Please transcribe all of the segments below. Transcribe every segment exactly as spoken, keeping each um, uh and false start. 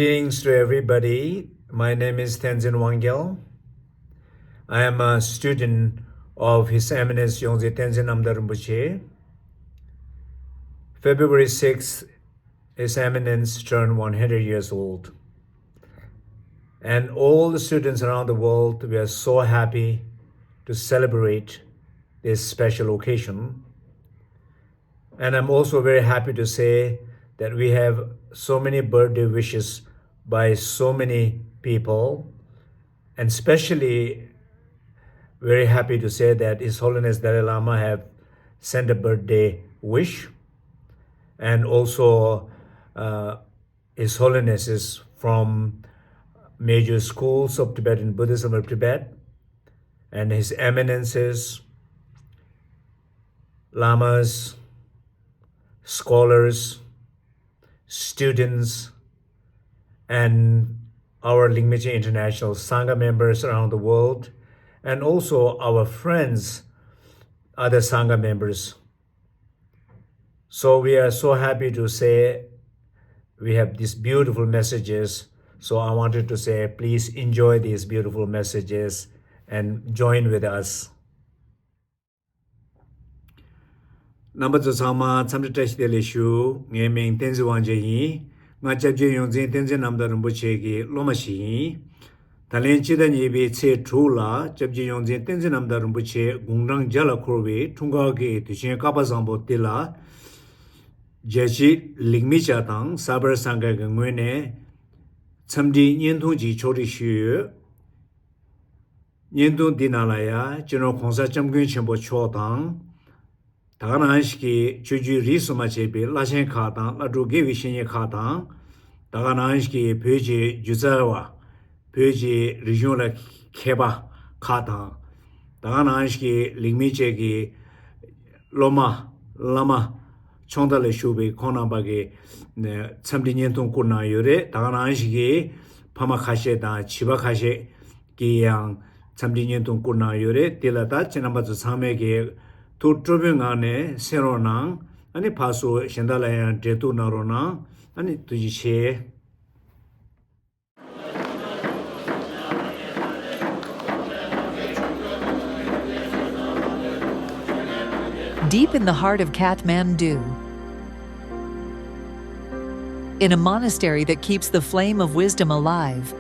Greetings to everybody. My name is Tenzin Wangyal. I am a student of His Eminence Yongzin Tenzin Namdar Rinpoche. February sixth, His Eminence turned one hundred years old. And all the students around the world, we are so happy to celebrate this special occasion. And I'm also very happy to say that we have so many birthday wishes by so many people, and especially very happy to say that His Holiness Dalai Lama have sent a birthday wish, and also, uh, His Holiness is from major schools of Tibetan Buddhism of Tibet, and His Eminences, Lamas, scholars, students, and our Lingmeche International Sangha members around the world, and also our friends, other Sangha members. So we are so happy to say we have these beautiful messages. So I wanted to say, please enjoy these beautiful messages and join with us. རྣམ་པ་ཚོ་ཚང་མ་འཚམས་འདྲི་བཀྲ་ཤིས་བདེ་ལེགས་ཞུ། ངའི་མིང་བསྟན་འཛིན་དབང་རྒྱལ་ཡིན། ང་སྐྱབས་རྗེ་ཡོངས་འཛིན་བསྟན་འཛིན་རྣམ་དག་རིན་པོ་ཆེ་གི་སློབ་མ་ཞིག་ཡིན། ད་ལན་སྤྱི་ཟླ་གཉིས་པའི་ཚེས་དྲུག་ལ་སྐྱབས་རྗེ་ཡོངས་འཛིན་བསྟན་འཛིན་རྣམ་དག་རིན་པོ་ཆེ་དགུང་གྲངས་བརྒྱ་ལ་འཁོར་བའི་འཁྲུངས་སྐར་གྱི་དུས་ཆེན་སྐལ་པ་བཟང་པོ་འདི་ལ། རྒྱལ་སྤྱིའི་ལིག་མི་ཅ་དང་སར་བར་སངྒ་གི་ངོས་ནས་འཚམས་འདྲིའི་བརྙན་ཐུང་ཅིག་ཕྱོགས་སྒྲིག་ཞུས་ཡོད། བརྙན་ཐུང་འདི་ནང་ལ་ཡང་སྤྱི་ནོར་༸གོང་ས་༸སྐྱབས་མགོན་ཆེན་པོ་མཆོག་དང་། ད་ག་ནང་བཞིན་གྱི་ཆོས་བརྒྱུད་རིས་སུ་མ་ཆད་པའི་བླ་ཆེན་ཁག་དང་བླ་སྤྲུལ་དགེ་བའི་བཤེས་གཉེན་ཁག་དང་། ད་ག་ནང་བཞིན་གྱི་བོད་ཀྱི་སྒྱུ་རྩལ་བ། བོད་ཀྱི་རིག་གཞུང་ལ་མཁས་པ་ཁག་དང་། ད་ག་ནང་བཞིན་གྱི་ལིག་མི་ཅ་གི་སློབ་མ། བླ་མ། ཆུང་མཐའ་ལ་བཞུགས་པའི་ཁོང་རྣམ་པ་གི་འཚམས་འདྲི་བརྙན་ཐུང་བསྐུར་གནང་ཡོད་རེད། ད་ག་ནང་བཞིན་གྱི་ཕ་མ་ཁ་ཤས་དང་བྱིས་པ་ཁ་ཤས་ཀྱིས་ཡང་འཚམས་འདྲི་བརྙན་ཐུང་བསྐུར་གནང་ཡོད་རེད། དེ་ལ་ད་ཁྱེད་རྣམ་པ་ཚོ་ཚང་མས་ཀྱི་ཐུགས་སྤྲོ་པོའི་ངང་ནས་གསན་རོགས་གནང་། ཨ་ནི་ཕར་ཚུར་གཞན་དག་ལ་ཡང་འབྲེལ་གཏུག་གནང་རོགས་གནང་། ཨ་ནི་ཐུགས་རྗེ་ཆེ། Deep in the heart of Kathmandu, in a monastery that keeps the flame of wisdom alive,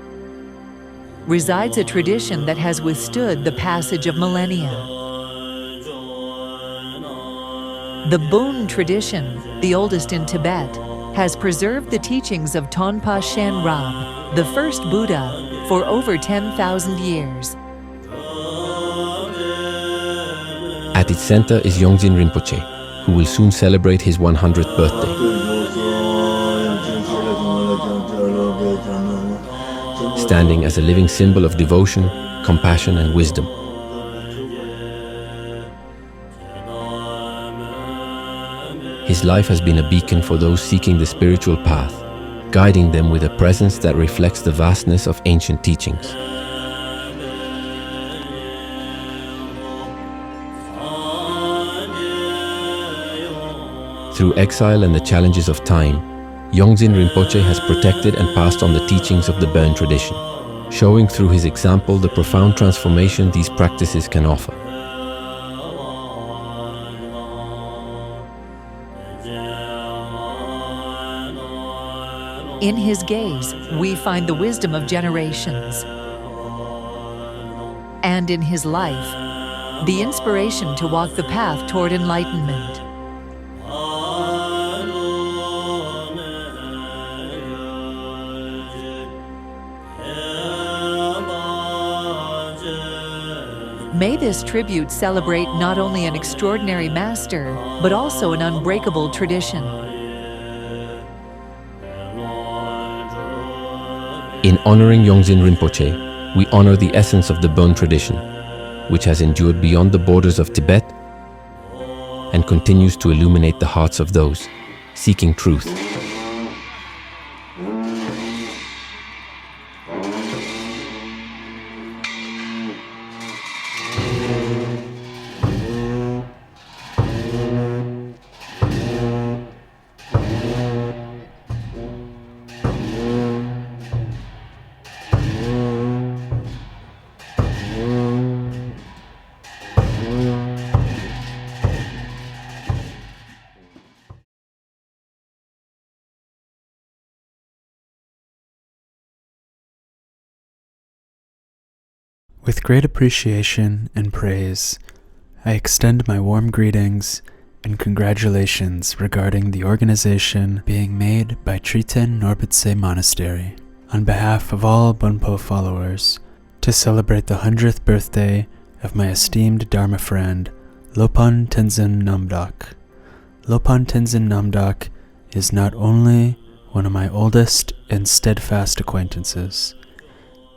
resides a tradition that has withstood the passage of millennia. The Bön tradition, the oldest in Tibet, has preserved the teachings of Tonpa Shenrab, the first Buddha, for over ten thousand years. At its center is Yongzin Rinpoche, who will soon celebrate his one hundredth birthday. Standing as a living symbol of devotion, compassion, and wisdom. His life has been a beacon for those seeking the spiritual path, guiding them with a presence that reflects the vastness of ancient teachings. Through exile and the challenges of time, Yongzin Rinpoche has protected and passed on the teachings of the Bön tradition, showing through his example the profound transformation these practices can offer. In his gaze, we find the wisdom of generations. And in his life, the inspiration to walk the path toward enlightenment. May this tribute celebrate not only an extraordinary master, but also an unbreakable tradition. In honoring Yongzin Rinpoche, we honor the essence of the Bön tradition, which has endured beyond the borders of Tibet and continues to illuminate the hearts of those seeking truth. With great appreciation and praise, I extend my warm greetings and congratulations regarding the organization being made by Triten Norbutse Monastery on behalf of all Bonpo followers to celebrate the hundredth birthday of my esteemed Dharma friend, Lopan Tenzin Namdak. Lopan Tenzin Namdak is not only one of my oldest and steadfast acquaintances,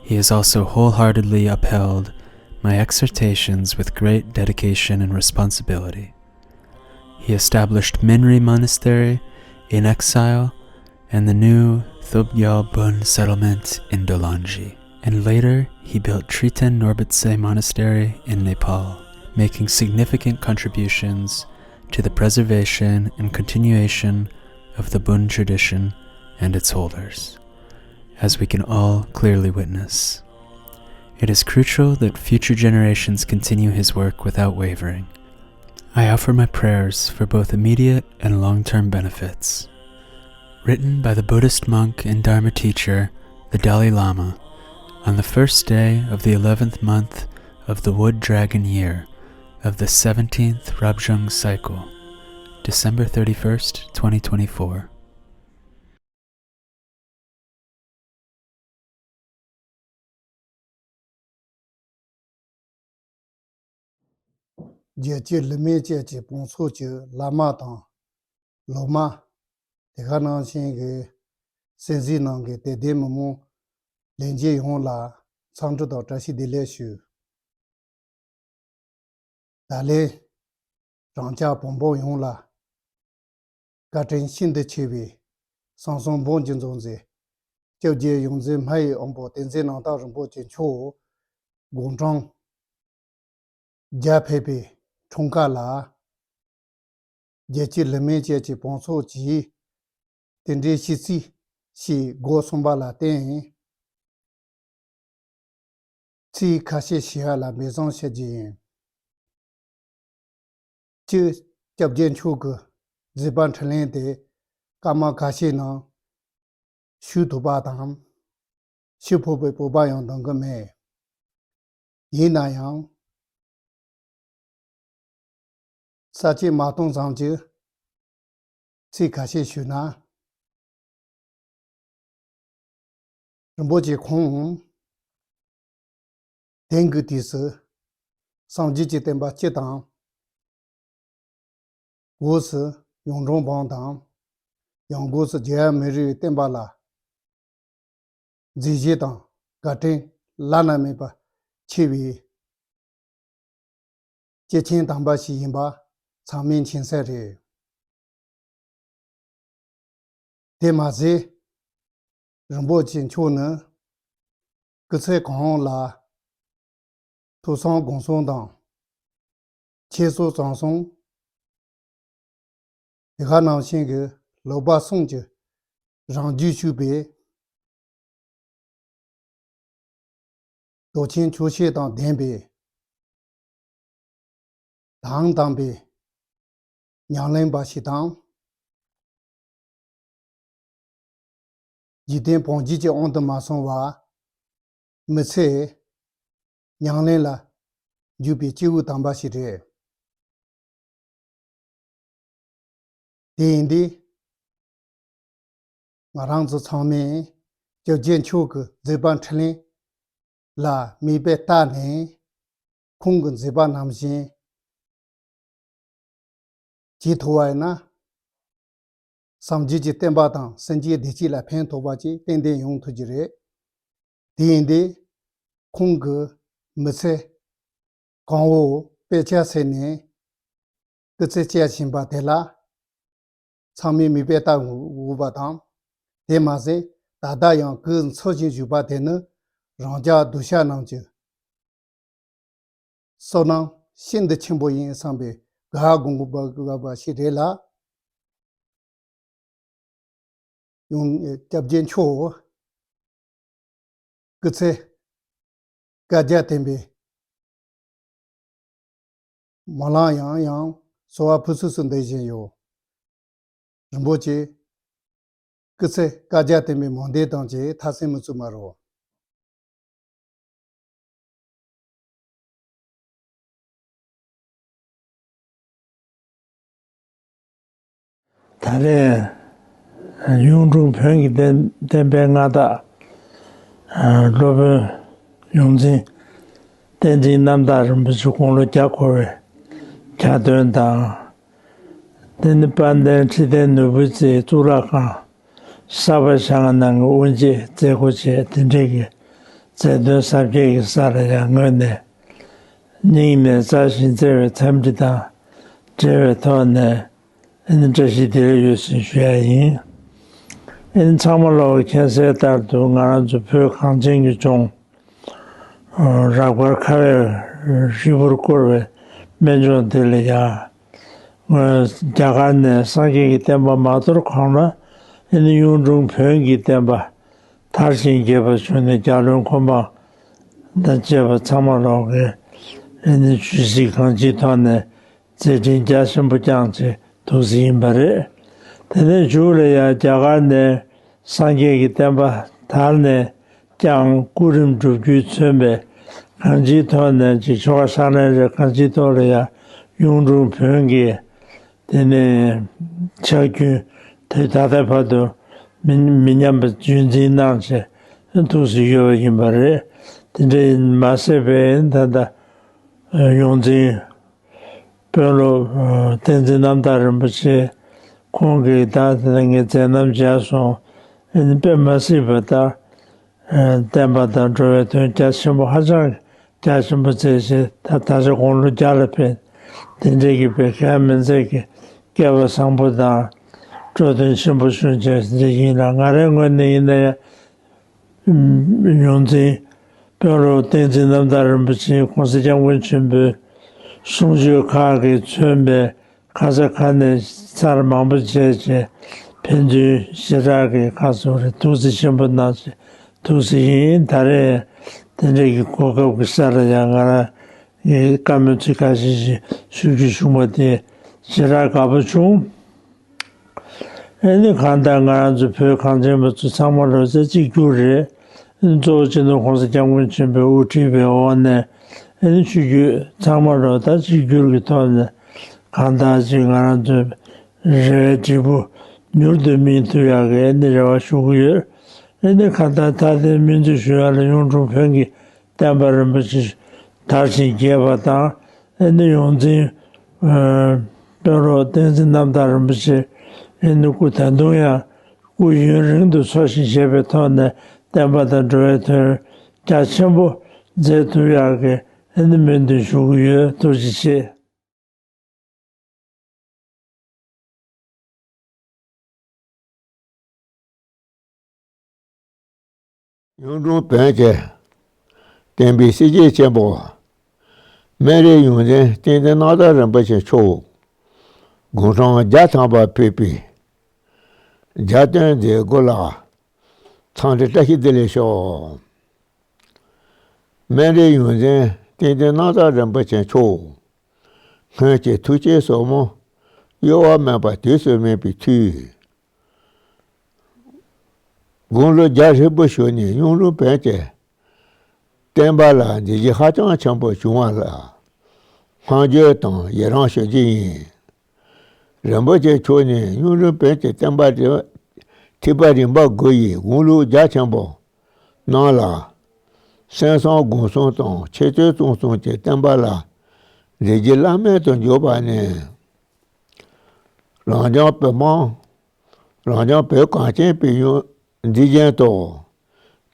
he has also wholeheartedly upheld my exhortations with great dedication and responsibility. He established Menri Monastery in exile and the new Thobgyal Bön settlement in Dolanji. And later, he built Triten Norbutse Monastery in Nepal, making significant contributions to the preservation and continuation of the Bön tradition and its holders, as we can all clearly witness. It is crucial that future generations continue his work without wavering. I offer my prayers for both immediate and long-term benefits. Written by the Buddhist monk and Dharma teacher, the Dalai Lama, on the first day of the eleventh month of the Wood Dragon year of the seventeenth Rabzhang cycle, December thirty-first, twenty twenty-four. རྒྱལ་སྤྱི་ལི་མེ་བཅས་ཀྱི་བང་སོ་གྱི་བླ་མ་དང་སློབ་མ། དེ་ག་ནང་བཞིན་གྱི་སན་སི་ནང་གི་དད་ལྡན་མི་མང་ལྷན་རྒྱས་ཡོངས་ལ་འཚམས་འདྲི་དང་བཀྲ་ཤིས་བདེ་ལེགས་ཞུ། ད་ལན་རང་ཅག་བོན་པོ་ཡོངས་ལ་བཀའ་དྲིན་ཤིན་ཏུ་ཆེ་བའི་གསང་གསུམ་བོན་གྱི་མཛོད་འཛིན་སྐྱབས་རྗེ་ཡོངས་འཛིན་སྨྲ་ཡི་དབང་པོ་བསྟན་འཛིན་རྣམ་དག་རིན་པོ་ཆེ་མཆོག་དགུང་གྲངས་བརྒྱ་ཕེབས་པའི་འཁྲུངས་སྐར་ལ། རྒྱལ་སྤྱི་ལི་མེ་བཅས་ཀྱི་བང་སོ་གྱིས་རྟེན་འབྲེལ་ཞུ་རྩིས་ཞེས་སྒོ་གསུམ་པ་ལ་བརྟེན། ཚིག་ཁ་ཤས་ཞུ་ཡ་ལ་འབད་བརྩོན་བྱེད་རྒྱུ་ཡིན། གཅིག་སྐྱབས་རྗེ་མཆོག་གི་མཛད་པ་འཕྲིན་ལས་དེ་སྐར་མ་ཁ་ཤས་ནང་ཞུ་ཐུབ་པ་དང་། ཞུ་ཕོད་པའི་སྤོབས་པ་ཡང་འདང་གི་མེད། ཡིན་ན་ཡང་། ས་བཅད་མ་སྟོང་ཙམ་གྱི་ཚིག་ཁ་ཤས་ཞུས་ན། རིན་པོ་ཆེ་ཁོང་དེང་གི་དུས་སུ་སངས་རྒྱས་ཀྱི་བསྟན་པ་སྤྱི་དང་། སྒོས་སུ་གཡུང་དྲུང་བོན་དང་། ཡང་སྒོས་སུ་རྒྱལ་བ་མི་རིགས་བསྟན་པ་ལ་མཛད་རྗེས་དང་བཀའ་དྲིན་བླ་ན་མེད་པ་ཆེ་བའི་སྐྱེས་ཆེན་དམ་པ་ཞིག་ཡིན་པ་ཚང་མས་མཁྱེན་གསལ་རེད། དེ་མ་ཟད། རིན་པོ་ཆེ་མཆོག་ནི་སྐུ་ཚེ་གང་བོ་ལ་ཐོས་བསམ་སྒོམ་གསུམ་དང་། འཆད་རྩོད་རྩོམ་གསུམ། དེ་ག་ནང་བཞིན་གྱི་ལོག་པ་གསུམ་གྱི་རང་རྒྱུད་ཞུགས་པའི་མདོ་ཆེན་ཆོས་བཤད་དང་ལྡན་པའི་དང་དམ་པའི་ཉམས་ལེན་པ་ཞིག་དང་། འཇིག་རྟེན་བང་རྒྱུད་ཀྱི་དབང་དུ་མ་སོང་བར་མི་ཚེ་ཉམས་ལེན་ལ་འཇུག་པའི་སྐྱེས་བུ་དམ་པ་ཞིག་རེད། དེ་ཡིན་དུས། ང་རང་ཚོ་ཚང་མས་སྐྱབས་རྗེ་མཆོག་གི་མཛད་པ་འཕྲིན་ལས་ལ་མིག་དཔེ་ལྟ་ནས་ཁོང་གི་མཛད་པ་ནང་བཞིན་བྱེད་ཐུབ་པ་ཡིན་ན། སངས་རྒྱས་ཀྱི་བསྟན་པ་དང་སེམས་ཅན་བདེ་སྐྱིད་ལ་ཕན་ཐོགས་པ་ཅིག་ཏན་ཏན་ཡོང་ཐུབ་ཀྱི་རེད། དེ་ཡིན་དུས་ཁོང་གི་མི་ཚེ་གང་བོ་དཔེ་ཆ་ཟེར་ནས་སྐུ་ཚེ་བསྐྱལ་བཞིན་པ་དེ་ལ་ཚང་མས་མིག་དཔེ་ལྟ་དགོས་པ་དང་། དེ་མ་ཟད་ད་ལྟ་ཡང་སྐུ་འཚོ་བཞིན་བཞུགས་པ་དེ་ནི་རང་ཅག་གདུལ་བྱ་རྣམས་ཀྱི་བསོད་ནམས་ཤིན་ཏུ་ཆེན་པོ་ཡིན་བསམ་པའི་དགའ་དགོངས་པ་དགའ་བ་ཞིག་རེད་ལ། ཡང་སྐྱབས་རྗེ་མཆོག་སྐུ་ཚེ་བསྐལ་བརྒྱར་བརྟན་པའི་སྨོན་ལམ་ཡང་ཡང་གསོལ་བ་ཕུར་ཚུགས་སུ་འདེབས་བཞིན་ཡོད། རིན་པོ་ཆེ་སྐུ་ཚེ་བསྐལ་བརྒྱར་བརྟན་པའི་སྨོན་འདུན་དང་བཅས་མཐར་སོན་མི་བཙུགས་མ་རུང་། ད་རེས་གཡུང་དྲུང་བོན་གྱི་བསྟན་བསྟན་པའི་མངའ་བདག་སློབ་དཔོན་ཡོངས་འཛིན་བསྟན་འཛིན་རྣམ་དག་རིན་པོ་ཆེ་དགུང་ལོ་བརྒྱ་འཁོར་བའི་གྱ་སྟོན་དང་། དེ་ནི་དཔལ་ལྡན་ཁྲི་བརྟན་ནོར་བུའི་རྩེའི་གཙུག་ལག་ཁང་། གསར་པ་བཞེངས་གནང་གི་དབུ་འབྱེད་མཛད་སྒོ་བཅས་དེ་འབྲེལ་གྱི་མཛད་དོན་གཟབ་རྒྱས་ཀྱི་ས་ལ་ཡང་ངོས་ནས་སྙིང་ནས་མཛའ་ཞིང་བརྩེ་བའི་འཚམས་འདྲི་དང་འབྲེལ་བའི་ཐོག་ནས་ཨ་ནི་བཀྲ་ཤིས་བདེ་ལེགས་ཡོད་ཟེར་ཞུ་ཡ་ཡིན། ཨ་ནི་ཚང་མ་ལོག་གི་མཁྱེན་གསལ་ལྟར་དུ་ང་རང་ཚོ་བོད་གངས་ཅན་གྱི་ལྗོངས་རབ་དཀར་ཁ་བས་ཧྲིལ་པོར་བསྐོར་བའི་སྨན་ལྗོངས་འདི་ལ་ཡང་རྒྱ་གར་ནས་སངས་རྒྱས་ཀྱི་བསྟན་པ་མ་དོར་གོང་ལ་ཨ་ནི་གཡུང་དྲུང་བོན་གྱི་བསྟན་པ་དར་ཞིང་རྒྱས་པ་བྱུང་ནས་རྒྱལ་བློན་འཁོར་དང་བཅས་པ་ཚང་མ་ལོག་གིས་ཨ་ནི་ཇུས་གཟིགས་གང་ཅིའི་ཐོག་ནས་མཛད་འཕྲིན་རྒྱ་ཆེན་པོ་བསྐྱངས་བྱས་འདུག་སེ་ཡིན་པ་རེད། དེ་ནས་མཇུག་ལ་ཡང་རྒྱ་གར་ནས་སངས་རྒྱས་ཀྱི་བསྟན་པ་དར་ནས་ཀྱང་སྐུ་རིམ་སྒྲུབ་རྒྱུས་མཚོན་པའི་གང་ཅིའི་ཐོག་ནས་ཅིག་ཆོ་ག་ཕྱག་ལེན་རེ་གང་ཅིའི་ཐོག་ལ་ཡང་གཡུང་དྲུང་བོན་གྱི་དེ་ནས་ཕྱག་རྒྱུན་དེ་ད་ལྟའི་བར་དུ་མི་མི་ཉམས་པ་རྒྱུན་འཛིན་གནང་བྱས་འདུག་སེ་ཡོད་པ་ཡིན་པ་རེད། དེ་འདྲ་ཡིན་མ་ཟད་པའི་ད་ལྟ་ཡོངས་འཛིན་དཔོན་སློབ་བསྟན་འཛིན་རྣམ་དག་རིན་པོ་ཆེ་ཁོང་གིས་ད་དེ་ནས་ངས་མཛད་རྣམ་མཇལ་སོང་། ཨ་ནི་དཔེ་མ་སྲིད་པ་ད་བསྟན་པ་དང་འགྲོ་བའི་དོན་རྒྱ་ཆེན་པོ་ཧ་ཅང་རྒྱ་ཆེན་པོ་མཛད་བྱས་ད་ད་ཆ་དགུང་ལོ་བརྒྱ་ལ་ཕེབས། དེ་འདྲའི་གི་དཔེ་གལ་མི་འཛེམ་གྱི་སྐལ་བ་བཟང་པོ་དང་སྤྲོ་དོན་ཆེན་པོ་བྱུང་བྱས་དེ་ཡིན་ལ་ང་རའི་ངོས་ནས་ཡིན་ན་ཡང་ཡོངས་འཛིན་དཔོན་སློབ་བསྟན་འཛིན་རྣམ་དག་རིན་པོ་ཆེ་༸གོང་ས་༸སྐྱབས་མགོན་ཆེན་པོའི་གསུང་ཆོས་ཁག་གིས་མཚོན་པའི་ཁ་ས་ཁ་ནས་ཚར་མང་པོ་བྱས་བྱས་ཕན་ཚུན་ཞེ་དྲག་གི་ཁ་སོ་རེ་ཐུགས་རྗེ་ཆེན་པོ་གནང་བྱས་ཐུགས་རྗེ་ཡིན། ད་རེས་དེ་འདྲའི་གི་གོ་སྐབས་ཀྱི་ས་ལ་ཡང་ང་རང་གི་བཀའ་མོལ་ཚིག་ཁ་ཤས་ཤིག་ཞུ་རྒྱུ་བྱུང་བ་དེ་ཞེ་དྲག་དགའ་པོ་བྱུང་། ཨ་ནི་གང་ལྟར་ང་རང་ཚོ་བོད་གངས་ཅན་པ་ཚོ་ཚང་མ་ལོ་ཙཱ་གཅིག་གྱུར་རེད། ཨ་ནི་གཙོ་བོ་སྤྱི་ནོར་༸གོང་ས་༸སྐྱབས་མགོན་ཆེན་པོས་དབུ་ཁྲིད་པའི་འོག་ནས་ཨ་ནི་ཆོས་བརྒྱུད་ཚང་མ་ལོ་ད་གཅིག་གྱུར་གྱི་ཐོག་ནས་གང་ལྟར་ཅིག་ང་རང་ཚོའི་རེ་བའི་འབྲས་བུ་མྱུར་དུ་སྨིན་ཐུབ་ཡག་གི་ཨ་ནི་རེ་བ་ཞུ་གི་ཡོད། ཨ་ནི་གང་ལྟར་ད་ལྟའི་སྨོན་འདུན་ཞུ་ཡག་ལ་གཡུང་དྲུང་བོན་གྱི་བསྟན་པ་རིན་པོ་ཆེ་དར་ཞིང་རྒྱས་པ་དང་། ཨ་ནི་ཡོངས་འཛིན་དཔོན་སློབ་བསྟན་འཛིན་རྣམ་དག་རིན་པོ་ཆེ་ཨ་ནི་སྐུ་ད་དུང་ཡང་སྐུ་ཡུན་རིང་དུ་འཚོ་ཞིང་གཞེས་པའི་ཐོག་ནས་བསྟན་པ་དང་འགྲོ་བའི་དོན་རྒྱ་ཆེན་པོ་མཛད་ཐུབ་ཡག་གི་ཨ་ནི་སྨོན་འདུན་ཞུ་གི་ཡོད། ཐུགས་རྗེ་ཆེ། གཡུང་དྲུང་བོན་གྱི་བསྟན་པའི་གསེར་གྱི་ཆེན་པོ། སྨན་རིའི་ཡོངས་འཛིན་བསྟན་འཛིན་རྣམ་དག་རིན་པོ་ཆེ་མཆོག་དགུང་གྲངས་བརྒྱ་ཐམ་པ་ཕེབས་པའི་རྒྱ་སྟོན་མཛད་སྒོ་ལ་འཚམས་འདྲི་བཀྲ་ཤིས་བདེ་ལེགས་ཤོག། སྨན་རིའི་ཡོངས་འཛིན་བསྟན་འཛིན་རྣམ་དག་རིན་པོ་ཆེ་མཆོག་སྔོན་གྱི་ཐུགས་བསྐྱེད་ཟབ་མོ་གཡོ་བ་མེད་པ་དུས་སུ་སྨིན་པའི་མཐུས། དགུང་ལོ་བརྒྱ་ཧྲིལ་པོ་བཞུགས་ནས་གཡུང་དྲུང་བོན་གྱི་བསྟན་པ་ལ་མཛད་རྗེས་ཧ་ཅང་ཆེན་པོ་བྱུང་བ་ལ་སྨོན་འཇུག་དང་ཡི་རང་ཞུ་རྒྱུ་ཡིན། རིན་པོ་ཆེ་མཆོག་ནས་གཡུང་དྲུང་བོན་གྱི་བསྟན་པ་རིམ་ཐེག་པ་རིམ་པ་དགུ་ཡི་དགུང་ལོ་རྒྱ་ཆེན་པོ་རྣམས་ལ་སེམས་བཟང་སྒོམ་གསུམ་དང་འཆད་རྩོད་རྩོམ་གསུམ་གྱི་བསྟན་པ་ལ་མཛད་རྗེས་བླ་མེད་དུ་འཇོག་པ་ནས། རང་རྒྱལ་བོད་དམངས། རང་རྒྱལ་བོད་གངས་ཅན་པའི་ཡོངས་འཛིན་ཅན་དུ་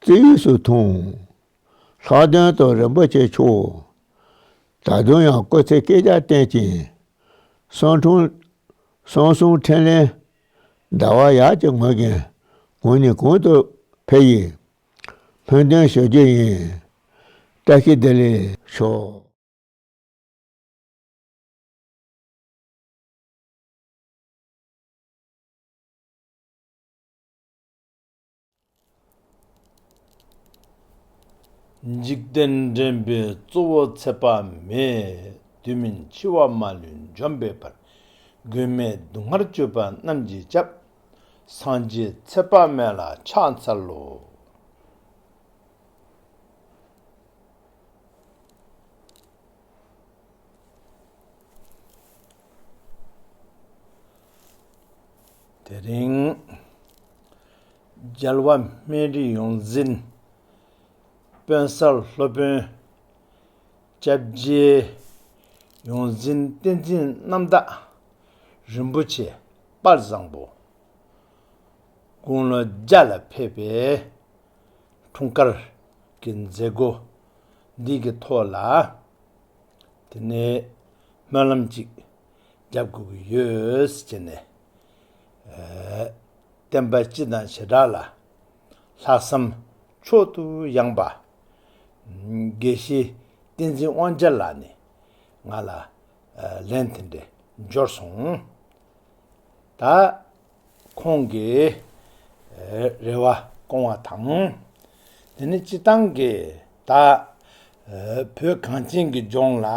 བརྩི་ཡུལ་སུ་མཐོང་། ལྷག་དོན་དུ་རིན་པོ་ཆེ་མཆོག་ད་དུང་ཡང་སྐུ་ཚེ་བསྐལ་བརྒྱར་བརྟན་ཅིང་། གསང་འཁྲུངས་གསང་གསུམ་འཕྲིན་ལས་ཟླ་བ་ཡར་གྱི་ངོས་ཀྱི་གོང་ནས་གོང་དུ་འཕེལ་ཡི་སྨོན་འདུན་ཞུ་རྒྱུ་ཡིན། བཀྲ་ཤིས་བདེ་ལེགས་ཤོག། འཇིག་རྟེན་འདྲེན་པའི་གཙོ་བོ་ཚེ་དཔག་མེད། དུས་མིན་འཆི་བ་མ་ལུས་འཇོམས་པའི་དཔལ། མགོན་མེད་སྡུག་བསྔལ་སྤྱོད་པ་རྣམས་ཀྱི་སྐྱབས། སངས་རྒྱས་ཚེ་དཔག་མེད་ལ་ཕྱག་འཚལ་ལོ། དེ་རིང་རྒྱལ་བ་སྨན་རི་ཡོངས་འཛིན་དཔོན་གསར་སློབ་དཔོན་སྐྱབས་རྗེ་ཡོངས་འཛིན་བསྟན་འཛིན་རྣམ་དག་རིན་པོ་ཆེ་དཔལ་བཟང་པོ་དགུང་ལོ་བརྒྱ་ལ་ཕེབས་པའི་འཁྲུངས་སྐར་གྱི་མཛད་སྒོ་འདི་གི་ཐོག་ལ། དེ་ནས་སྨོན་ལམ་གཅིག་རྒྱབ་དགོས་ཀྱི་ཡོད་ཟེར་ནས། ཨ། བསྟན་པ་སྤྱི་དང་བྱེ་བྲག་ལ་ལྷག་བསམ་མཆོག་ཏུ་ཡངས་པ། དགེ་བཤེས་བསྟན་འཛིན་དབང་རྒྱལ་ལགས་ནས་ང་ལ་ཨ་ལན་དེ་འདྲ་འབྱོར་སོང་། ད་ཁོང་གིས་ཨ་རེ་བ་སྐོང་བ་དང་། དེ་ནི་སྤྱི་བཏང་གི་ད་ཨ་བོད་གངས་ཅན་གྱི་ལྗོངས་ལ་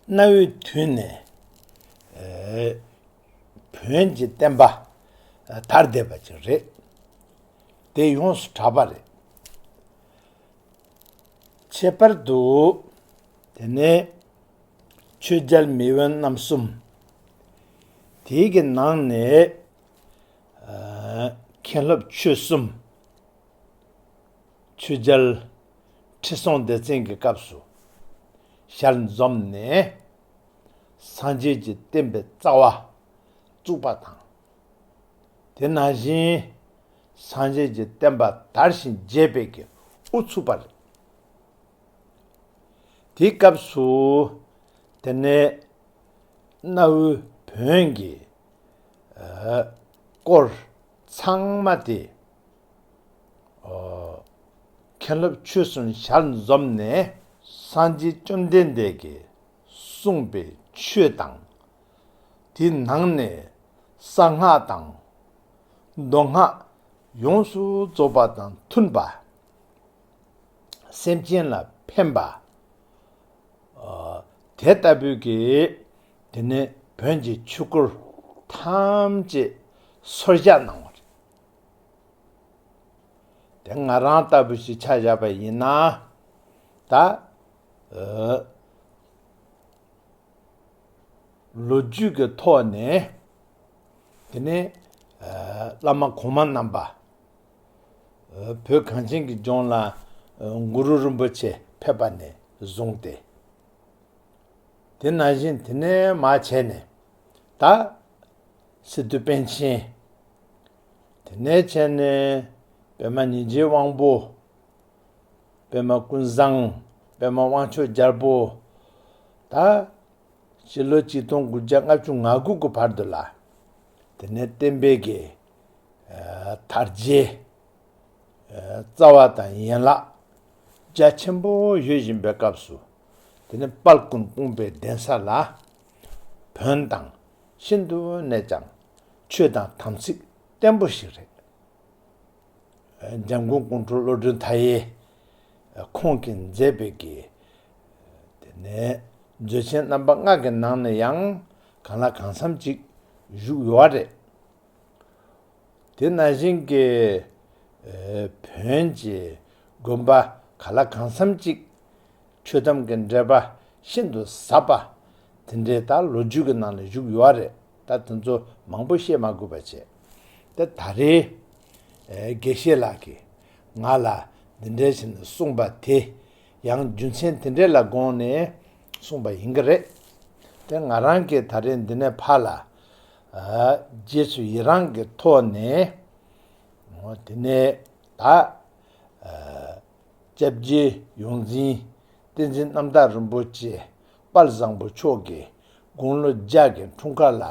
གནའ་བོའི་དུས་ནས་ཨ་བོན་གྱི་བསྟན་པ་དར་བསྡད་པ་ཅིག་རེད། དེ་ཡོངས་སུ་གྲགས་པ་རེད། ཁྱད་པར་དུ་དེ་ནས་ཆོས་རྒྱལ་མེས་དབོན་རྣམ་གསུམ། དེའི་གི་ནང་ནས་ཨ་མཁན་སློབ་ཆོས་གསུམ། ཆོས་རྒྱལ་ཁྲི་སྲོང་ལྡེ་བཙན་གྱི་སྐབས་སུ་ཞལ་འཛོམས་ནས་སངས་རྒྱས་ཀྱི་བསྟན་པའི་རྩ་བ་བཙུགས་པ་དང་། དེ་ནང་བཞིན་སངས་རྒྱས་ཀྱི་བསྟན་པ་དར་ཞིང་རྒྱས་པའི་གི་དབུ་ཚུགས་པ་རེད། དེའི་སྐབས་སུ་དེ་ནས་གནའ་བོའི་བོན་གྱི་ཨ་སྐོར་ཚང་མ་དེ་ཨ་མཁན་སློབ་ཆོས་གསུམ་ཞལ་འཛོམས་ནས་སངས་རྒྱས་བཅོམ་ལྡན་འདས་ཀྱིས་གསུངས་པའི་ཆོས་དང་། དེའི་ནང་ནས་གསང་སྔགས་དང་མདོ་སྔགས་ཡོངས་སུ་རྫོགས་པ་དང་མཐུན་པ། སེམས་ཅན་ལ་ཕན་པ། ཨ་དེ་ལྟ་བུའི་གི་དེ་ནས་བོན་གྱི་ཆོས་སྐོར་ཐམས་ཅད་སོར་བཞག་གནང་བ་རེད། དེ་ང་རང་ལྟ་བུ་ཞིག་ཆ་བཞག་པ་ཡིན་ན། ད་ཨ་ལོ་རྒྱུས་ཀྱི་ཐོག་ནས་དེ་ནས་ཨ་བླ་མ་གོང་མ་རྣམ་པ་ཨ་བོད་གངས་ཅན་གྱི་ལྗོངས་ལ་ཨ་གུ་རུ་རིན་པོ་ཆེ་ཕེབས་པ་ནས་བཟུང་སྟེ། དེ་ནང་བཞིན་དེ་ནས་མར་བྱས་ནས་ད་སི་ཏུ་པཎ་ཆེན། དེ་ནས་བྱས་ནས་པདྨ་ཉི་འཇིགས་དབང་པོ། པདྨ་ཀུན་བཟང་། པདྨ་དབང་ཕྱུག་རྒྱལ་པོ། ད་སྤྱི་ལོ་གཅིག་སྟོང་དགུ་བརྒྱ་ལྔ་བཅུ་ང་དགུ་གི་བར་དུ་ལ། དེ་ནས་བསྟན་པའི་གི་ཨ་དར་རྒྱས་ཨ་རྩ་བ་དང་ཡན་ལག་རྒྱ་ཆེན་པོ་ཡོད་བཞིན་པའི་སྐབས་སུ། དེ་ནས་དཔལ་ཀུན་སྤུངས་པའི་གདན་ས་ལ་བོན་དང་ཤིན་ཏུ་ནས་ཀྱང་ཆོས་དང་དམ་ཚིག་བརྟན་པོ་ཞིག་རེད། འཇམ་མགོན་ཀོང་སྤྲུལ་བློ་གྲོས་མཐའ་ཡས་ཁོང་གིས་མཛད་པའི་གི། དེ་ནས་མཛོད་ཆེན་རྣམ་པ་ལྔ་གི་ནང་ནས་ཡང་གང་ལ་གང་འཚམ་ཅིག་བཞུགས་ཡོད་རེད། དེ་ནང་བཞིན་གྱི་ཨ་བོན་གྱི་དགོན་པ་གང་ལ་གང་འཚམ་ཅིག་ཆོས་དམ་གྱི་འབྲེལ་པ་ཤིན་ཏུ་ཟབ་པ་དེ་འདྲའི་ད་ལོ་རྒྱུས་ཀྱི་ནང་ལ་བཞུགས་ཡོད་རེད། ད་དེ་ཚོ་མང་པོ་བཤད་མ་དགོས་པ་བྱས། ད་ད་རེས་ཨ་དགེ་བཤེས་ལགས་ཀྱིས་ང་ལ་འདི་འདྲའི་བྱས་ནས་གསུངས་པ་དེ་ཡང་རྒྱུ་མཚན་དེ་འདྲའི་ལ་དགོངས་ནས་གསུངས་པ་ཡིན་གྱི་རེད། དེ་ང་རང་གིས་ད་རེས་འདི་ནས་ཕར་ལ་ཨ་རྗེས་སུ་ཡི་རང་གི་ཐོག་ནས། འོ་དེ་ནས་ད་ཨ་སྐྱབས་རྗེ་ཡོངས་འཛིན་བསྟན་འཛིན་རྣམ་དག་རིན་པོ་ཆེ་དཔལ་བཟང་པོ་མཆོག་གི་དགུང་ལོ་བརྒྱ་གི་འཁྲུངས་སྐར་ལ།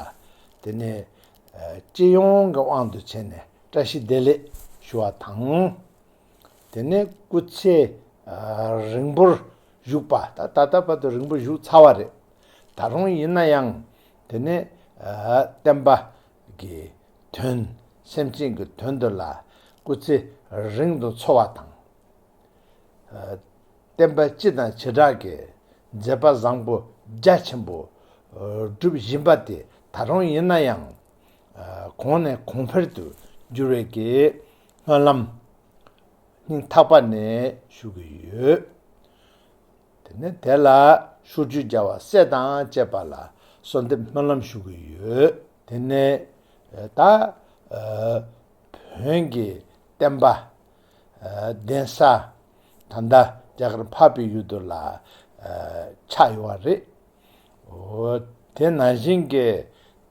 དེ་ནས་ཨ་སྤྱི་ཡོངས་ཀྱི་དབང་དུ་བྱས་ནས་བཀྲ་ཤིས་བདེ་ལེགས་ཞུ་བ་དང་། དེ་ནས་སྐུ་ཚེ་ཨ་རིང་པོར་བཞུགས་པ། ད་ད་ལྟ་བར་དུ་རིང་པོ་བཞུགས་ཚར་བ་རེད། ད་རུང་ཡིན་ན་ཡང་དེ་ནས་ཨ་བསྟན་པ་གི་དོན། སེམས་ཅན་གྱི་དོན་དུ་ལ་སྐུ་ཚེ་རིང་དུ་འཚོ་བ་དང་། ཨ་བསྟན་པ་སྤྱི་དང་བྱེ་བྲག་གི་མཛད་པ་བཟང་པོ་རྒྱ་ཆེན་པོ་ཨ་སྒྲུབ་བཞིན་པ་དེ་ད་རུང་ཡིན་ན་ཡང་ཨ་གོང་ནས་གོང་འཕེལ་དུ་འགྱུར་བའི་གི་སྨོན་ལམ་སྙིང་ཐག་པ་ནས་ཞུ་གི་ཡོད། དེ་ནས་དེ་ལ་ཤུགས་རྒྱུད་རྒྱལ་བ་སྲས་དང་བཅས་པ་ལ་གསོལ་འདེབས་སྨོན་ལམ་ཞུ་གི་ཡོད། དེ་ནས་ད་བོན་གྱི་བསྟན་པ་གདན་ས་ད་ལྟ་རྒྱ་གར་འཕགས་པའི་ཡུལ་དུ་ལ་ཆགས་ཡོད་པ་རེད། འོ་དེ་ནང་བཞིན་གྱི་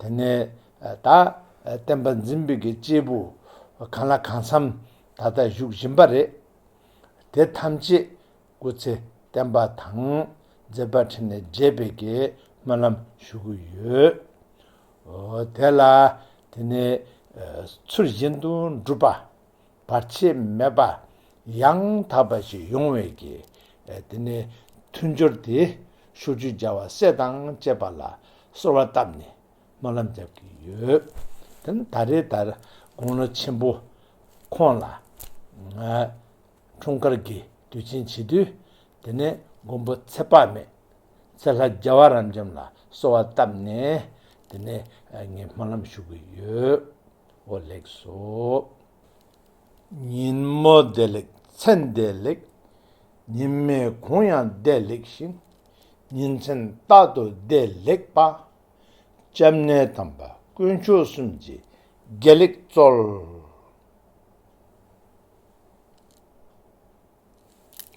དེ་ནས་ད་བསྟན་པ་འཛིན་པའི་གི་སྐྱེས་བུ་གང་ལ་གང་འཚམ་ད་ལྟ་བཞུགས་བཞིན་པ་རེད། དེ་ཐམས་ཅད་སྐུ་ཚེ་བརྟན་པ་དང་མཛད་པ་འཕྲིན་ལས་རྒྱས་པའི་གི་སྨོན་ལམ་ཞུ་གི་ཡོད། འོ་དེ་ལ་དེ་ནས་ཚུལ་བཞིན་དུ་འགྲུབ་པ། བར་ཆད་མེད་པ་ཡང་དག་པ་ཞིག་ཡོང་བའི་གི་དེ་ནས་མཐུན་སྦྱོར་དེ་ཕྱོགས་བཅུའི་རྒྱལ་བ་སྲས་དང་བཅས་པ་ལ་གསོལ་བ་བཏབ་ནས་སྨོན་ལམ་རྒྱབ་ཀྱི་ཡོད། དེ་ནི་ད་རེས་ལྟར་དགུང་ལོ་ཆེན་པོ་ཁོང་ལ་ང་འཁྲུངས་སྐར་གྱི་དུས་ཆེན་བྱེད་དུས་དེ་ནས་མགོན་པོ་ཚེ་དཔག་མེད་ཚེ་ལྷ་རྒྱལ་བ་རབ་འབྱམས་ལ་གསོལ་བ་བཏབ་ནས་དེ་ནས་ངས་སྨོན་ལམ་ཞུ་གི་ཡོད། འོ་ལེགས་སོ། ཉིན་མོ་བདེ་ལེགས་མཚན་བདེ་ལེགས། ཉི་མའི་གུང་ཡང་བདེ་ལེགས་ཤིང་། ཉིན་མཚན་རྟག་ཏུ་བདེ་ལེགས་པ། སྐྱབས་གནས་དམ་པ་དཀོན་མཆོག་གསུམ་གྱི་དགེ་ལེགས་སྩོལ།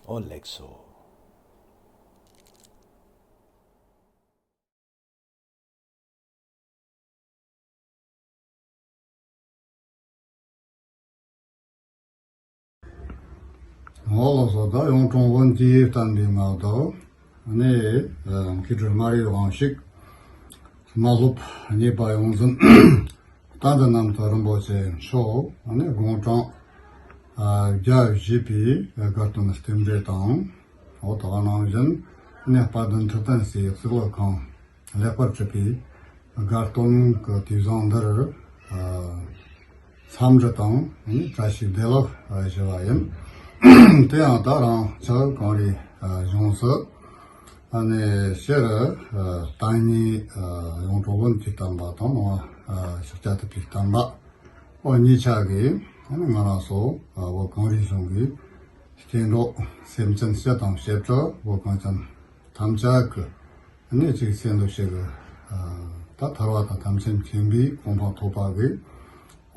འོ་ལེགས་སོ། ངོ་ལོག་སོ་དང་གཡུང་དྲུང་བོན་གྱིས་བསྟན་པའི་སྔགས་དང་། ནས་མཁས་གྲུབ་སྨྲ་རིགས་དབང་ཕྱུག་སྨྲ་སློབ་གཉིས་པ་ཡོངས་འཛིན་བསྟན་འཛིན་རྣམ་དག་རིན་པོ་ཆེ་མཆོག་ནས་དགུང་གྲངས་བརྒྱ་བཞེས་པའི་དགའ་སྟོན་རྟེན་འབྲེལ་དང་། འོ་ད་ག་ནང་བཞིན་ནས་དཔལ་ལྡན་ཁྲི་བརྟན་སྲས་གཙུག་ལག་ཁང་ལེགས་པར་གྲུབ་པའི་དགའ་སྟོན་གྱི་དུས་བཟང་འདིར་འཚམས་འདྲི་དང་བཀྲ་ཤིས་བདེ་ལེགས་ཞུ་བ་ཡིན། དེ་ཡང་ད་རང་ཅག་གངས་རིའི་གཞུང་སུ་ནས་སྤྱིར་བསྟན་གཉིས་གཡུང་དྲུང་བོན་གྱི་བསྟན་པ་དང་ནང་ཕྱག་རྒྱ་ཐེག་པའི་བསྟན་པ། འོ་གཉིས་ཆ་གིས་ང་རང་ཚོ་བོད་གངས་རིའི་གཞུང་གི་སྐྱེ་འགྲོ་སེམས་ཅན་སྤྱི་དང་བྱེ་བྲག་བོད་གངས་ཅན་ཐམས་ཅད་ཀྱི་གནས་གཅིག་ཚེ་འདི་ཕྱི་གི་ད་ཐར་བ་དང་ཐམས་ཅད་མཁྱེན་པའི་གོ་འཕང་ཐོབ་པ་གི་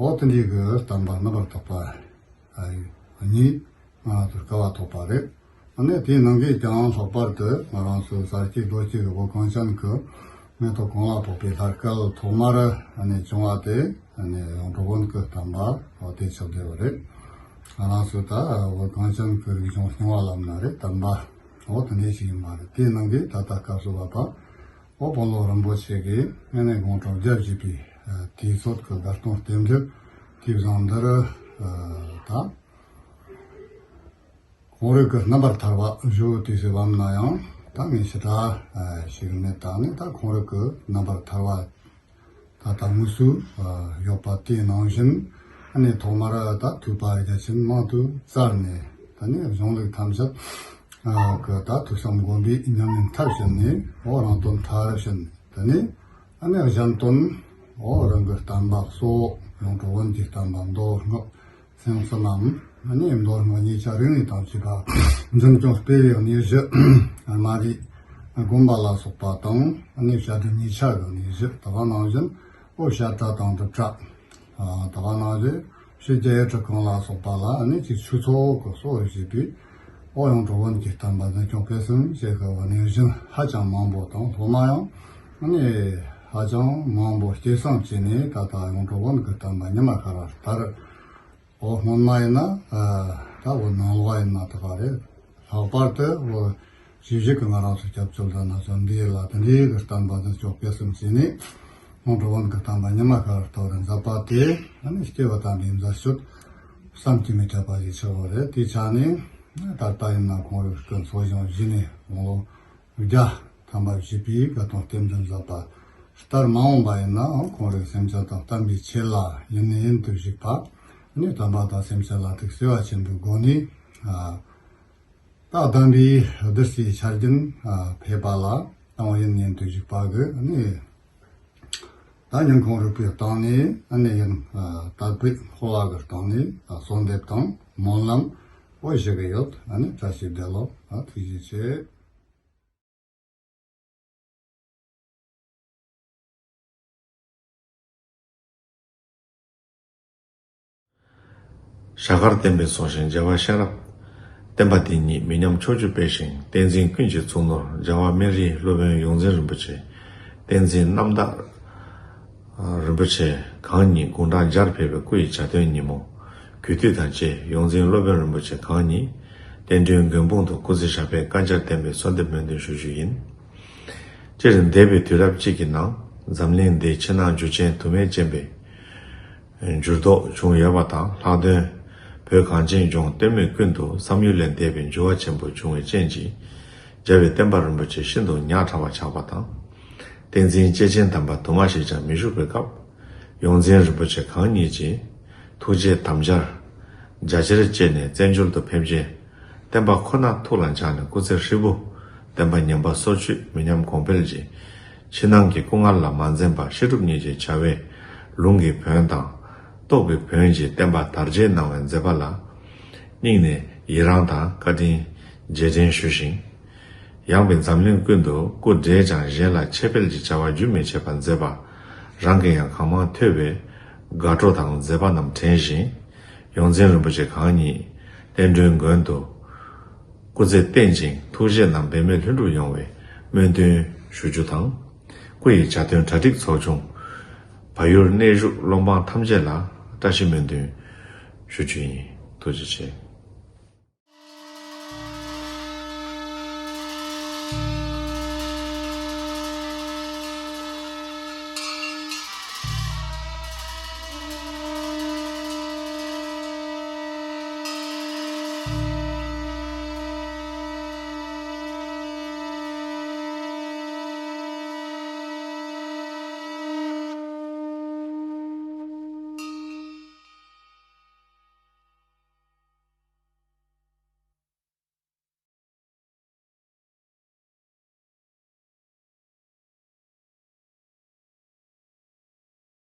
འོ་དེ་འདྲའི་གི་བསྟན་པ་རྣམ་པར་དག་པ་གཉིས་ང་རང་ཚོར་དཀའ་བ་ཐོབ་པ་རེད། ཨ་ནི་དེའི་ནང་གི་ཀྱང་ལྷག་པར་དུ་ང་རང་ཚོའི་ས་སྐྱེས་རྡོ་སྐྱེས་ཀྱི་བོད་གངས་ཅན་གྱི་མེ་ཏོག་གང་ལ་ཕོག་པའི་ལྷ་སྐལ་ཐོག་མར་ཨ་ནི་བྱུང་བ་དེ་ཨ་ནི་གཡུང་དྲུང་བོན་གྱི་བསྟན་པ་འོ་དེ་ཆགས་བསྡད་པ་རེད། ང་རང་ཚོ་ད་བོད་གངས་ཅན་གྱི་རིག་གཞུང་རྙིང་བ་ལབ་ན་རེད། བསྟན་པ་འོ་དེ་འདྲ་ཞིག་ཡིན་པ་རེད། དེའི་ནང་གི་ད་ལྟ་སྐབས་སུ་བབ་པ་འོ་དཔོན་སློབ་རིན་པོ་ཆེ་གིས་ཨ་ནི་དགུང་གྲངས་བརྒྱ་བཞེས་པའི་དུས་ཚོད་ཀྱི་དགའ་སྟོན་རྟེན་འབྲེལ་དུས་བཟང་འདིར་ད། ཁོང་རང་གི་རྣམ་པར་ཐར་བ་བཞུགས་དུས་སུ་བབ་ན་ཡང་ད་ངས་ཞེ་དྲག་ཞིག་མེད། ད་ནི་ད་ཁོང་རང་གི་རྣམ་པར་ཐར་བ་ད་ལྟ་དངོས་སུ་ཡོད་པ་དེའི་ནང་བཞིན་ཨ་ནི་ཐོག་མར་ད་ཐུབ་པ་རྒྱ་ཆེན་མང་དུ་བཙལ་ནས་ད་ནི་གཞུང་ལུགས་ཐམས་ཅད་གི་ད་ཐུགས་བསམ་སྒོམ་པའི་ཉམས་ལེན་མཐར་ཕྱིན་ནས་འོ་རང་དོན་མཐར་ཕྱིན། ད་ནི་ཨ་ནི་གཞན་དོན་འོ་རང་གི་བསྟན་པ་གཙོ་བོ་གཡུང་དྲུང་བོན་གྱི་བསྟན་པ་མདོ་སྔགས། སེམས་གསུམ་མམ་ཨ་ནི་མདོ་སྔགས་གཉིས་ཆ་རིག་གནས་དང་བཅས་པ་འཛིན་སྐྱོང་སྤེལ་བའི་གནས་གཞི་སྨྲ་རིའི་དགོན་པ་ལ་སོགས་པ་དང་ཨ་ནི་བཤད་སྒྲུབ་གཉིས་ཆ་གི་གནས་གཞི་ད་ག་ནང་བཞིན་འོ་བཤད་གྲྭ་དང་སྒྲུབ་གྲྭ་ད་ག་ནང་བཞིན་ཕྱི་རྒྱལ་ཡུལ་གྲུ་ཁང་ལ་སོགས་པ་ལ་ཨ་ནི་ཅིག་ཆོས་ཚོགས་ཀྱི་སྲོལ་ཞེས་པའི་འོ་གཡུང་དྲུང་བོན་གྱི་བསྟན་པ་འཛིན་སྐྱོང་སྤེལ་གསུམ་བྱེད་དགོས་པའི་གནས་གཞི་ཧ་ཅང་མང་པོ་དང་སློབ་མ་ཡང་ཨ་ནི་ཧ་ཅང་མང་པོ་སྐྱེད་སྲིང་བྱས་ནས་ད་ལྟ་གཡུང་དྲུང་བོན་གྱི་བསྟན་པ་ཉི་མ་ཤར་བ་ལྟར། འོ་སྔོན་མ་ཡིན་ན་ད་འོ་ནང་ལོགས་ཡིན་ན་ད་ག་རེད། ལྷག་པར་དུ་འོ་ཇི་བཞིན་གྱི་ང་རང་ཚོ་སྐྱབས་བཅོལ་དང་ན་ཚོད་འདི་ལ་དེ་འདྲའི་གི་བསྟན་པ་འཛིན་སྐྱོང་སྤེལ་གསུམ་བྱས་ནས་གཡུང་དྲུང་བོན་གྱི་བསྟན་པ་ཉི་མ་ཤར་བར་དོར་བར་མཛད་པ་དེ་ཨ་ནི་སྐྱེ་བ་དམ་པའི་མཛད་སྤྱོད་བསམ་གྱིས་མི་ཁྱབ་པ་ཞིག་ཆགས་པ་རེད། དེའི་ཆ་ནས་ད་ལྟ་ཡིན་ན་ཁོང་རང་གི་འཚོ་བཞིན་བཞི་ནས་དགུང་ལོ་བརྒྱ་ཐམ་པ་བཞེས་པའི་དགའ་སྟོན་རྟེན་འབྲེལ་མཛད་པ་ལྟར་མ་འོངས་པ་ཡིན་ནའང་ཁོང་རང་སེམས་ཅན་དང་བསྟན་པའི་ཆེད་ལ་ཡུན་ནས་ཡུན་དུ་བཞུགས་པ་ནི་བསྟན་པ་དང་སེམས་ཅན་ལ་ཐུགས་བརྩེ་བ་ཆེན་པོའི་སྒོ་ནས་ད་བསྟན་པའི་བདུད་རྩིའི་ཆར་རྒྱུན་འཕེལ་བ་ལ་དང་ཡུན་ནས་ཡུན་དུ་བཞུགས་པ་གི་ནི་ད་སྙིང་ཁོང་རུས་པའི་སྟེང་ནས་ནི་ཡུན་དར་སྤེལ་འཕོ་བ་གི་སྟེང་ནས་གསོལ་འདེབས་དང་སྨོན་ལམ་འོ་ཞུ་གི་ཡོད། ཨ་ནི་བཀྲ་ཤིས་བདེ་ལེགས། ཨ་ཐུགས་རྗེ་ཆེ། ཞྭ་དཀར་བསྟན་པའི་སྲོག་ཤིང་རྒྱལ་བ་གཤེན་རབ། བསྟན་པ་འདི་ཉིད་མི་ཉམས་ཕྱོགས་བཅུར་སྤེལ་ཞིང་། བསྟན་འཛིན་ཀུན་གྱི་གཙུག་ནོར་རྒྱལ་བ་སྨན་རིའི་སློབ་དཔོན་ཡོངས་འཛིན་རིན་པོ་ཆེ། བསྟན་འཛིན་རྣམ་དག་རིན་པོ་ཆེ་གང་ཉིད་དགུང་གྲངས་བརྒྱར་ཕེབས་པའི་སྐུ་ཡི་གྱ་སྟོན་ཉིན་མོ། གུས་བཏུད་དང་བཅས་ཡོངས་འཛིན་སློབ་དཔོན་རིན་པོ་ཆེ་གང་ཉིད་བསྟན་འགྲོའི་མགོན་དཔུང་དུ་སྐུ་ཚེ་ཞབས་པད་བསྐལ་བརྒྱར་བརྟན་པའི་གསོལ་འདེབས་སྨོན་འདུན་ཞུ་རྒྱུ་ཡིན། སྤྱིར་འདས་པའི་དུས་རབས་གཅིག་གི་ནང་འཛམ་གླིང་འདིའི་ཕྱི་ནང་འགྱུར་ཅན་དུ་མས་རྐྱེན་པས། འགྱུར་ལྡོག་བྱུང་ཡོད་པ་དང་། ལྷག་དོན་བོད་གངས་ཅན་ལྗོངས་སྟོད་སྨད་ཀུན་ཏུ་བསམ་ཡུལ་ལས་འདས་པའི་འགྱུར་བ་ཆེན་པོ་བྱུང་བའི་རྐྱེན་གྱིས། རྒྱལ་བའི་བསྟན་པ་རིན་པོ་ཆེ་ཤིན་ཏུ་ཉག་ཕྲ་བ་ཆགས་པ་དང་། བསྟན་འཛིན་སྐྱེས་ཆེན་དམ་པ་དུ་མ་ཞིག་ཀྱང་མི་བཞུགས་པའི་སྐབས། ཡོངས་འཛིན་རིན་པོ་ཆེ་གང་ཉིད་ཀྱིས་ཐུགས་རྗེའི་དམ་བཅར་རྒྱ་ཆེར་བསྐྱེད་ནས་བཙན་བྱོལ་དུ་ཕེབས་རྗེས། བསྟན་པ་ཁོ་ན་ཐུགས་ལ་འཇགས་ནས་སྐུ་ཚེ་ཧྲིལ་པོ་བསྟན་པ་ཉམས་པ་སོར་ཆུད་མི་ཉམས་གོང་འཕེལ་གྱི་ཕྱི་ནང་གི་སྐུ་ངལ་ལ་མ་འཛེམས་པར་བཤད་སྒྲུབ་གཉིས་ཀྱི་བྱ་བས་ལུང་གི་བོན་དང་སྟོབས་ཀྱི་བོན་གྱི་བསྟན་པ་དར་རྒྱས་གནང་བའི་མཛད་པ་ལ་སྙིང་ནས་ཡི་རང་དང་བཀའ་དྲིན་རྗེས་དྲན་ཞུ་ཞིང་། ཡངས་པའི་འཛམ་གླིང་ཀུན་ཏུ་སྐུ་བགྲེས་ཀྱང་གཞན་ལ་ཆེ་འཕེལ་གྱི་བྱ་བ་རྒྱུན་མི་ཆད་པར་མཛད་པ། རང་གིས་ཡང་གང་མང་ཐོས་པའི་དགའ་སྤྲོ་དང་མཛད་པ་རྣམས་དྲན་བཞིན། ཡོངས་འཛིན་རིན་པོ་ཆེ་གང་ཉིད་བསྟན་འགྲོའི་མགོན་དུ་སྐུ་ཚེ་བརྟན་ཅིང་ཐུགས་བཞེད་རྣམས་འབད་མེད་ལྷུན་གྲུབ་ཡོང་བའི་སྨོན་འདུན་ཞུ་རྒྱུ་དང་། སྐུ་ཡི་གྱ་སྟོན་གྲ་སྒྲིག་ཚོགས་ཆུང་། བལ་ཡུལ་གནས་བཞུགས་སློབ་འབངས་ཐམས་ཅད་ལ་བཀྲ་ཤིས་སྨོན་འདུན་ཞུ་རྒྱུ་ཡིན། ཐུགས་རྗེ་ཆེ།